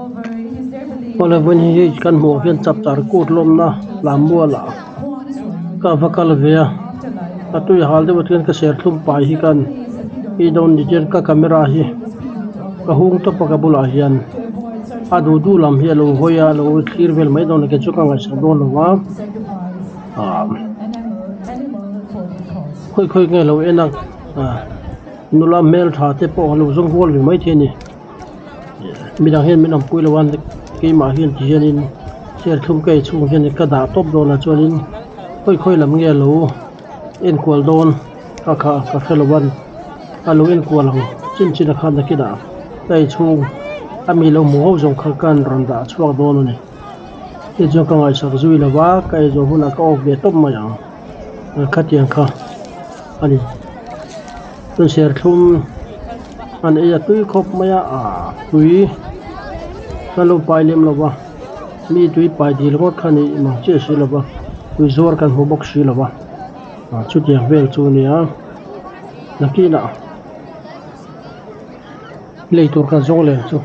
Awle vawiin hi hei kan hmuh hian chapchar kut lawmna lammual ah ka va kal ve a a tui hal deuh ah chuan ka serthlum pai hi kan ei dawn ni chuan ka camera hi ka hung tawp a ka bulah hian a duh duh lam hi a lo hawi a a lo thlir vel mai dawn a kei chu ka ngaihsak dawn lo va ah khawi khawi nge lo en a ah nula hmeltha te pawh a lo zawng kual ve maithei a ni. Midang hian min awmpui lo a keimah hian ti hianin serthlum ka ei chhung hian ka dah tawp dawn a chuanin khawi khawi lam nge lo enkual dawn ka kha ka hre lo a a lo enkual ang chin chin a khan nakinah ka ei chhung a mi lo hmuh ho zawng kha ka rawn dah chhuak dawn a ni chu chuan ka ngaihsak zui lo va ka ei zawh hunah ka off ve tawp mai ang khatiang kha a ni chuan serthlum. An ei a tui khawp mai a ah tui ka lo pai lem lo va mi tui pai dil ngawt kha ni mang chiah si lo va tui zuar kan hmu bawk si lo va ah chutiang vel chu a nia nakinah lei tur kan zawng leh ang chu.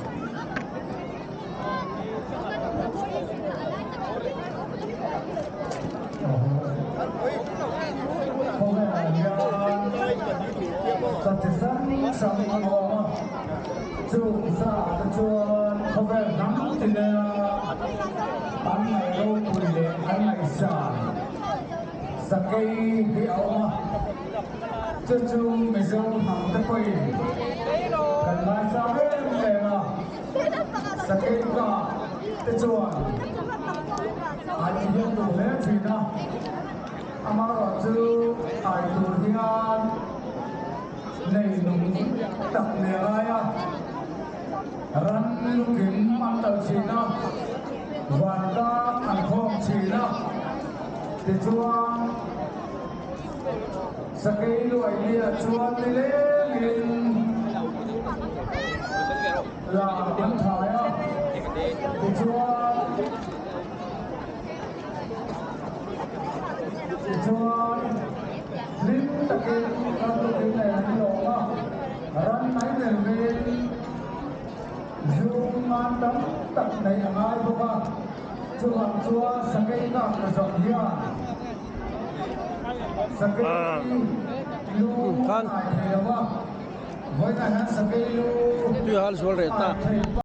Tui hal zual reh ta.